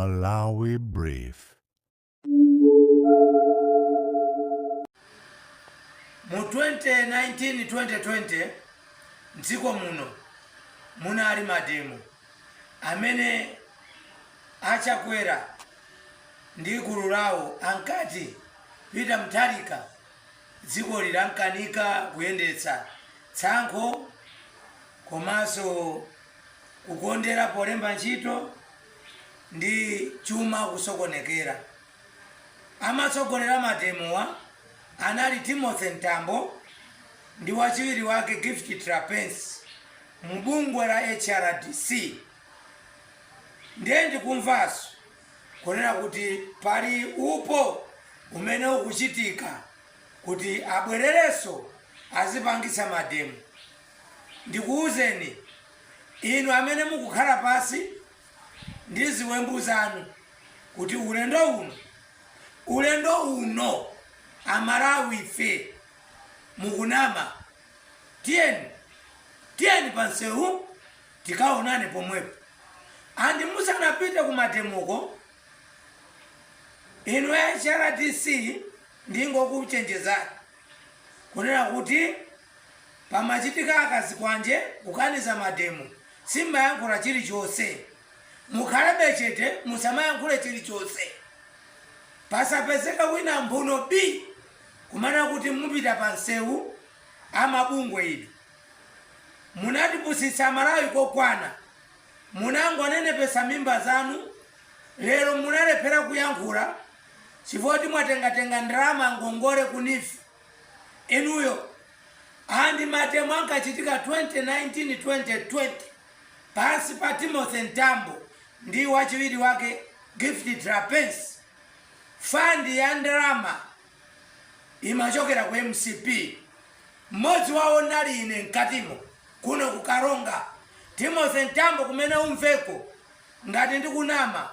Malawi Brief. Mu 2019-2020 mdziko muno munali mademo amene a Chakwera ndi gulu lawo ankati Peter Mutharika dzikoli lamkanika kuyendetsa, tsankho komanso kukondera polemba ntchito ndi chuma kusokonekera. Amatsogolera mademowa anali Timothy Mtambo ndi wachiwiri wake Gift Trapence mu bungwe la HRDC. Ndiye ndikumvanso kunena kuti pali upo umene ukuchitika kuti abwererenso azipangitsa mademo. Ndikuwuzeni inu amene mukukhala pansi ndi ziwembu zanu kuti ulendo uno, ulendo uno Amalawi ife mukunama. Tiyeni, tiyeni pansewu tikaonane pomwepo. And musanapite ku mademoko inu a HRDC ndingokuchenjezani kunena kuti pamachitika akazikwanje kukaniza mademo simmayankhula chilichonse. Mukhalebe chete musamayankhule chilichonse. Pasapezeke wina mphuno bii kumanena kuti mupita pa nsewu amabungwe inu. Munatipusitsa Amalawi kokwana. Munangonenepesa mimba zanu lero munalephera kuyankhula chifukwa choti mwatengatenga ndalama ngongole ku neef inuyo and mademo ankachitika 2019 2020 pansi pa Timothy Mtambo ndi wachiwiri wake Gift Trapence fund ya ndalama imachokera ku mcp mmodzi wawo nali ine mkatimo kuno ku Karonga Timothy Mtambo kumene umveko ngati ndikunama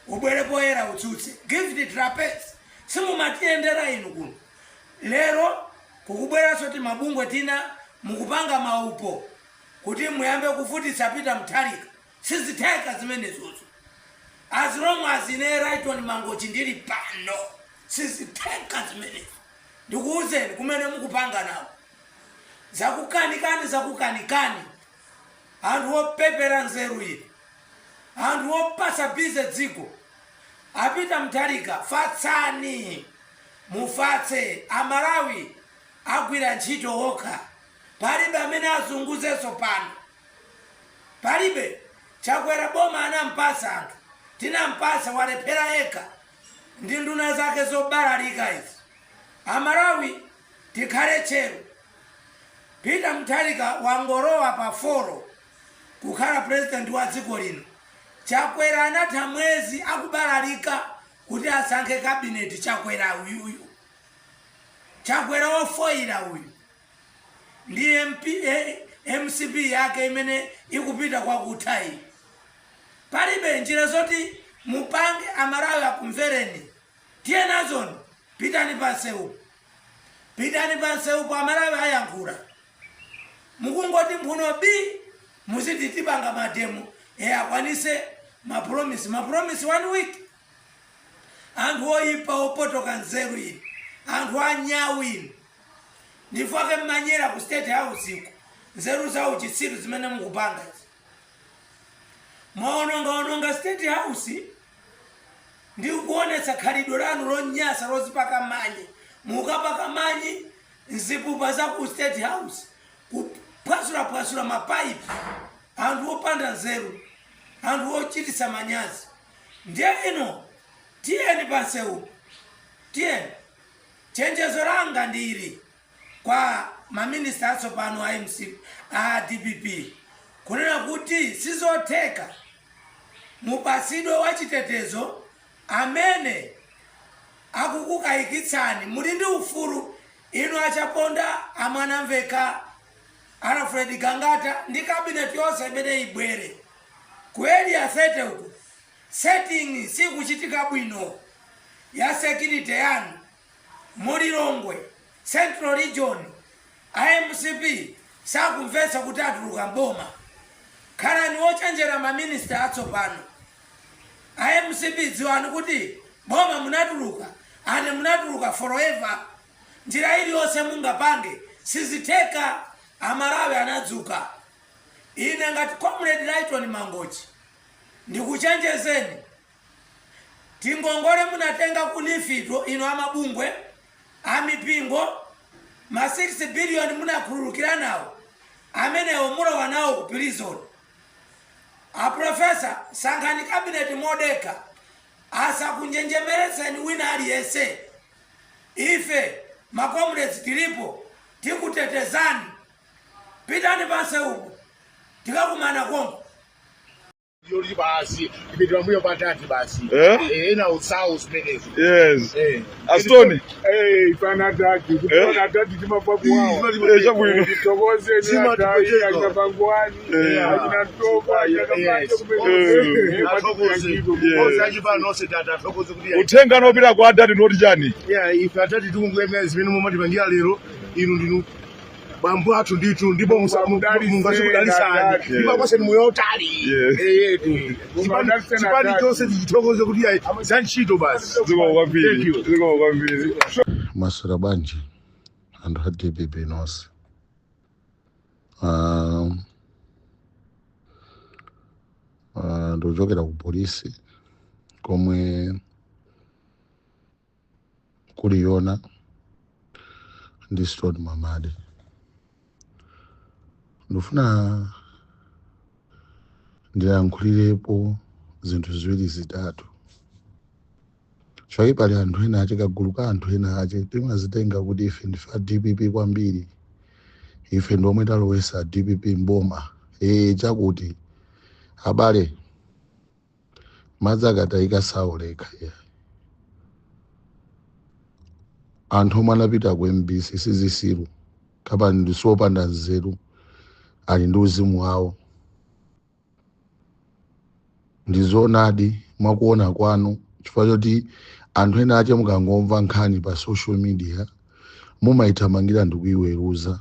ubwere poyera utsutse Gift Trapence simumatiyendera inu kuno lero kukubweranso timabungwe tina mukupanga maupo kuti muyambe kuvutitsa Peter Mutharika sizitheka zimenezozo as long as ine Rayton Mangochi ndili pano sizitheka zimenezo ndikuwuzeni kumene mukupanga nawo zakukanikani zakukanikani anthu opepera nzeru inu anthu opasa bize dziko a Peter Mutharika fatsani mufatse amalawi agwira ntchito okha palibe amene azunguzenso pano palibe chakwera boma anampasa anthu tinampasa walephera yekha ndi nduna zake zobalalika izi amalawi tikhale tcheru Peter Mutharika wangolowa pa 4 kukhala president wa dziko lino chakwera anatha mwezi akubalalika kuti asankhe cabinet chakwera uyuyu chakwera wofoyira uyu ndi MP, mcp yake imene ikupita kwakutha iyi palibe njira zoti mupange amalawi akumvereni tiye nazoni pitani pansewu pitani pansewupo amalawi ayankhula mukungoti mphuno bi muziti tipanga mademo e akwanise mapromise mapromise one week anthu oyipa opotoka nzeru inu anthu anyawu inu ndifake mmanyera ku state house iko nzeru za uchitsiru zimene mukupanga izi mwaonongaononga state house ndi kuonetsa khalidwe lanu lonyasa lozipaka manyi mukapaka manyi nzipupa za ku state house kuphwasulaphwasula mapaipi anthu opanda nzeru anthu ochititsa manyazi ndiye ino tiyeni pansewu tiyeni chenjezo langa ndili kwa maminista atsopano a mc a dpp kunena kuti sizotheka mupasidwe wachitetezo amene akukukayikitsani muli ndi ufulu inu achaponda amwanamveka alfred gangata ndi cabinet yonse imene ibwere ku area 30 uku setting sikuchitika bwino ya security yanu mulilongwe central region imcp sakumvetsa kuti atuluka mboma khalani ochenjera maminista atsopano A mcp, dziwani kuti boma munatuluka and munatuluka forever. Njira iliyonse mungapange sizitheka. Amalawi anadzuka. Ine ngati Comrade Lighton Mangochi ndikuchenjezeni, tingongole munatenga ku NEEF to, ino amabungwe amipingo, ma 6 billion munakhululukira nawo amenewo, mulowa nawo ku prison. Aprofesa, sankhani cabinet modekha, asakunjenjemeretseni wina aliyense. Ife ma comrades tilipo, tikutetezani. Pitani pansewu, tikakumana konko. Yoti basi ipitira mbuyo patati basi. Eh? Eh, ena utsawu zimenezo. Yes. Eh. Astoni. Eh, ifana tati kutiona tati timapfa kuwawa. Eh, chabwino. Titokoze ni atai achina Pangwani, achina Ntoba, achina Panje. Athokoze. Onse achipano nonse tata athokoze kuti Uthenga nopita kwa adadi noti chani? Yeah, ife atati tikunguyemera zimene mumatipangira lero. Inu ndinu bambo athu ndithu, ndipo mungasikudalisani ndipo akwaseni moyo wautali. Yetu chipani chonse tichithokoze kuti yayi za ntchito basi. Zikomo kwambiri. Thank you. Zikomo kwambiri. Maswera bwanji anthu a DPP nonse? Ndikuchokera ku polisi komwe kuli Yona ndi Stone Mamadi. Ndifuna ndilankhulirepo zinthu ziwiri zitatu, chifukwa pali anthu ena ache, kagulu ka anthu ena ache, timazitenga kuti ife ndife a DPP kwambiri, ife ndiomwe talowesa DPP mboma. Ee, chakuti abale, madzi akatayika saoleka. Ya anthu omwe anapita ku MBC sizisiru kapani, ndisiwopanda nzeru, ali ndi uzimu wawo. Ndizoonadi mwakuona kwanu, chifukwa choti anthu ena ache mukangomva nkhani pa social media mumayithamangira ndikuyiweruza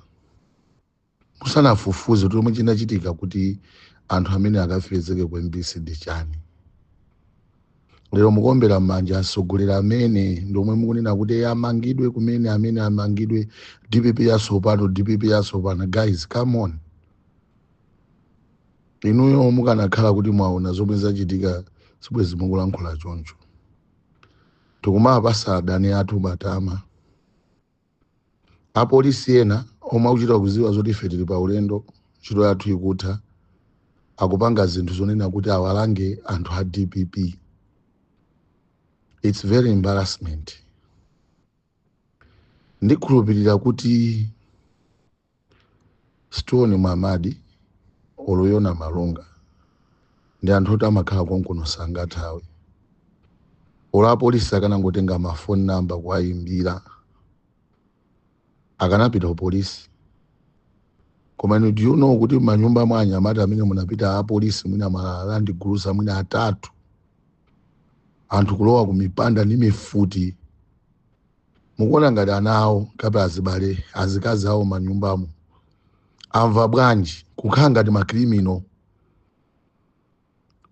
musanafufuze kuti chomwe chinachitika kuti anthu amene akapezeke ku MBC ndi chani. Lero mukuombera m'manja atsogoleri amene ndomwe mukunena kuti amangidwe kumene, amene amangidwe, DPP yatsopano, DPP yatsopano. Guys, come on. Inuyo mukanakhala kuti mwaona zomwe zachitika, sibwezi mukulankhula choncho. Tikumapasa adani athu matama. Apolisi ena omwe akuchita kuziwa zoti ife tili pa ulendo, ntchito yathu ikutha, akupanga zinthu zonena kuti awalange anthu a DPP. It's very embarrassment. Ndikhulupirira kuti Stone Mwamadi oloyona Malunga ndi anthu oti amakhala konkuno, sangathawe. Olo apolisi akanangotenga ma phone number kuwayimbira, akanapita ku polisi. Koma inu, do you know kuti manyumba mwa anyamata amene munapita apolisi, mwina ma Land Cruiser mwina atatu, anthu kulowa ku mipanda ndi mifuti? Mukuona ngati ana awo kapena azibale, azikazi awo manyumbamo amva bwanji kukhala ngati ma criminal,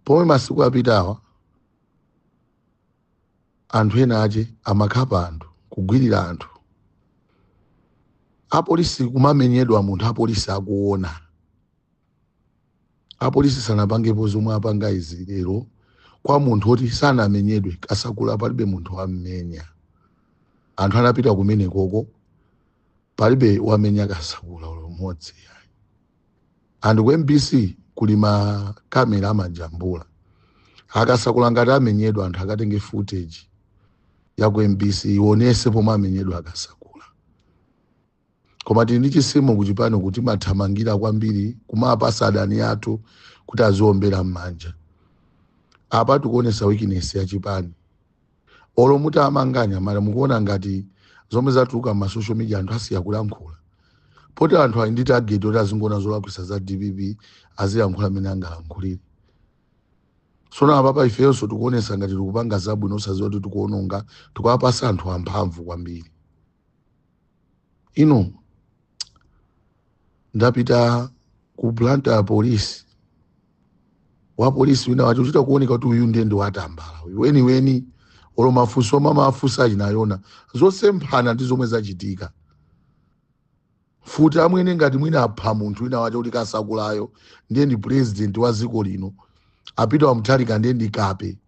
pomwe masiku apitawa anthu ena ache amakhapa anthu, kugwirira anthu, apolisi kumamenyedwa, munthu apolisi akuona? Apolisi sanapangepo zomwe apanga izi lero kwa munthu oti sanamenyedwe. Kasakula palibe munthu wammenya. Anthu anapita kumene koko, palibe wamenya Kasakula umodzi. Anthu ku MBC kuli makamera amajambula. Akasakula ngati amenyedwa, anthu akatenge footage ya ku MBC ionese pomwe amenyedwa Akasakula. Koma tili ndi chisimo kuchipani kuti mathamangira kwambiri kumapasa adani athu kuti aziombera m'manja. Apa tikuonesa weakness ya chipani. Olo muti amanganya mala, mukuona ngati zomwe zatuluka ma social media anthu asiya kulankhula? Poti anthu ali ndi target oti azingoona zolakwisa za DPP, aziyankhula amene angalankhulire. Sono apapa ifenso tikuonesa ngati tikupanga zabwino, osadziwa kuti tikuononga, tikuwapasa anthu amphamvu kwambiri. Ino ndapita ku Blantyre police. Wa polisi wina wacho uchita kuoneka kuti uyu ndiye ndi watambala uyu weniweni. Olo mafunso omwe amafunsa achinayona zosemphana ndi zomwe zachitika. Futi amwene, ngati mwina apha munthu wina wacho kuti Kasakulayo ndiye ndi president wa dziko lino, apita wamutharika ndiye ndi kape.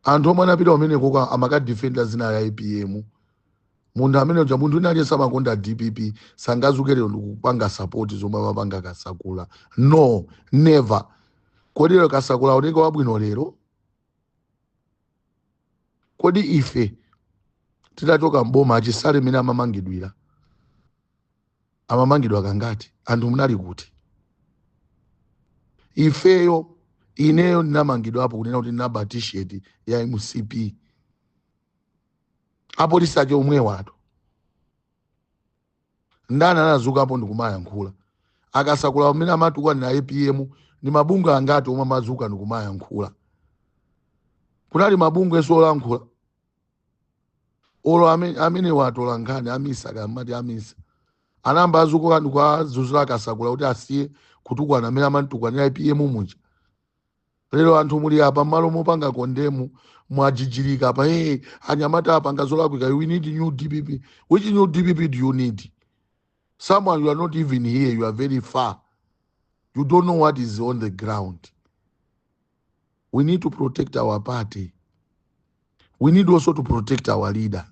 Anthu omwe anapita kumeneko amakadifenda zina ya APM. Munthu amene uja, munthu wina aliyense amakonda DPP sangazuke lero ndikupanga support zomwe amapanga Kasakula. No, never. Kodi lero Kasakula aoneke wabwino lero? Kodi ife titachoka mboma, achisale mmene amamangidwira, amamangidwa kangati? Anthu munali kuti? Ifeyo, ineyo ndinamangidwapo kunena kuti ndinaba T-shirt ya MCP. Apolisi ache omwewo atu. Ndani anazukapo ndikumayankhula? Akasakula amene amatukwana na APM, ndi mabungwe angati omwe amazuka ndikumayankhula? Kunali mabungwe eso olankhula? Olo amene watola nkhani amisa, kamati amisa, anamba azuka ndikuazuzula Akasakula kuti asiye kutukwana amene amantukwanira APM muja. Lero anthu muli apa, mmalo mopanga condemn, mwajijirika apa. Hey, anyamata apanga zolakwika, we need new DPP. Which new DPP do you need? Someone, you are not even here, you are very far, you don't know what is on the ground. We need to protect our party. We need also to protect our leader.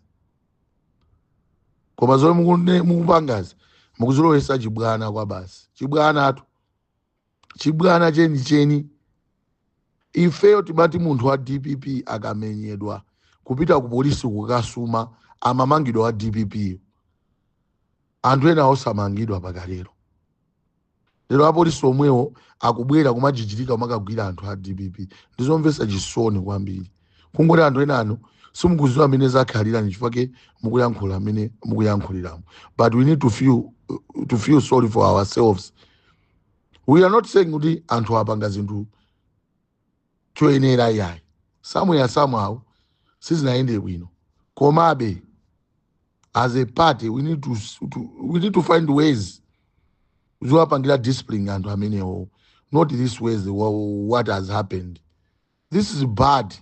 Koma zomwe mukupangazi, mukuzilowesa chibwana kwa basi, chibwana atu, chibwana chenicheni. Ifeyo timati munthu wa DPP akamenyedwa, kupita ku polisi kukasuma, amamangidwa wa DPP, anthu ena osamangidwa. Pakalero lero apolisi omwewo akubwera kumajijirika kumakagwira anthu a DPP. Ndizomvetsa chisoni kwambiri. Kungoti anthu ena anu simukuziwa amene zakhalira, nchifukwa mukuyankhula amene mukuyankhuliramo. But we need to feel sorry for ourselves. We are not saying kuti anthu apanga zinthu choyenera, iyayi. Somewhere, somehow sizinayende bwino. Komabe as a party we need to find ways zowapangira discipline anthu amenewo, not this ways what has happened. This is bad.